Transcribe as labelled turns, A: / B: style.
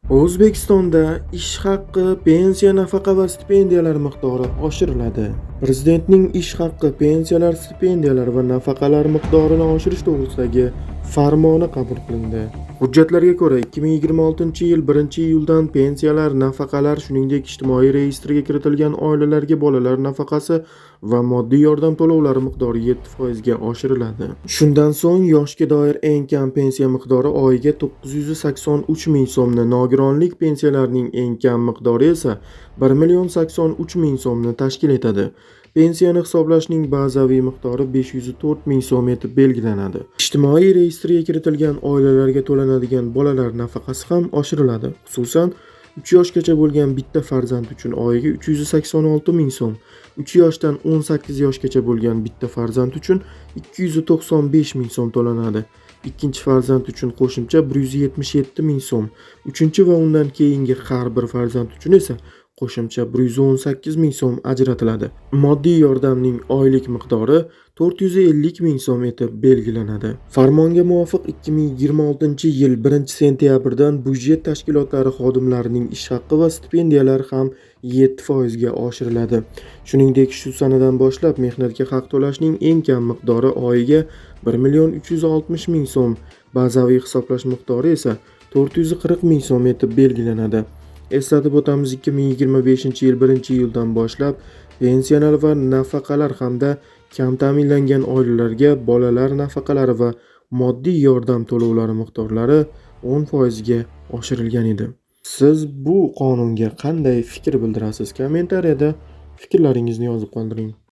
A: O'zbekistonda ish haqqi, pensiya, nafaqa va stipendiyalar miqdori oshiriladi. Prezidentning ish haqqi, pensiyalar, stipendiyalar va nafaqalar miqdorini oshirish to'g'risidagi farmoni qabul qilindi. Hujjatlarga ko'ra, 2026-yil 1-iyuldan pensiyalar, nafaqalar, shuningdek, ijtimoiy reyestrga kiritilgan oilalarga bolalar nafaqasi va moddiy yordam to'lovlari miqdori 7% ga oshiriladi. Shundan so'ng yoshga doir eng kam pensiya miqdori oyiga 983 ming so'mni, nogironlik pensiyalarining eng kam miqdori esa 1 million 83 ming so'mni tashkil etadi. Pensiyani hisoblashning bazaviy miqdori 504 ming so'm etib belgilanadi. Ijtimoiy reyestrga kiritilgan oilalarga to'lanadigan bolalar nafaqasi ham oshiriladi. Xususan, 3 yoshgacha bo'lgan bitta farzand uchun oyiga 386 ming so'm, 3 yoshdan 18 yoshgacha bo'lgan bitta farzand uchun 295 ming so'm to'lanadi. Ikkinchi farzand uchun qo'shimcha 177 ming so'm, uchinchi va undan keyingi har bir farzand uchun esa qo'shimcha 118 ming so'm ajratiladi. Moddiy yordamning oylik miqdori 450 ming so'm etib belgilanadi. Farmonga muvofiq 2026-yil 1-sentyabrdan byudjet tashkilotlari xodimlarining ish haqqi va stipendiyalari ham 7% ga oshiriladi. Shuningdek, shu sanadan boshlab mehnatga haq to'lashning eng kam miqdori oyiga 1 million 360 ming so'm, bazaviy hisoblash miqdori esa 440 ming so'm etib belgilanadi. Eslatib o'tamiz, 2025-yil 1-iyuldan boshlab pensiyalar va nafaqalar hamda kam ta'minlangan oilalarga bolalar nafaqalari va moddiy yordam to'lovlari miqdorlari 10% ga oshirilgan edi. Siz bu qonunga qanday fikr bildirasiz? Kommentariyada fikrlaringizni yozib qoldiring.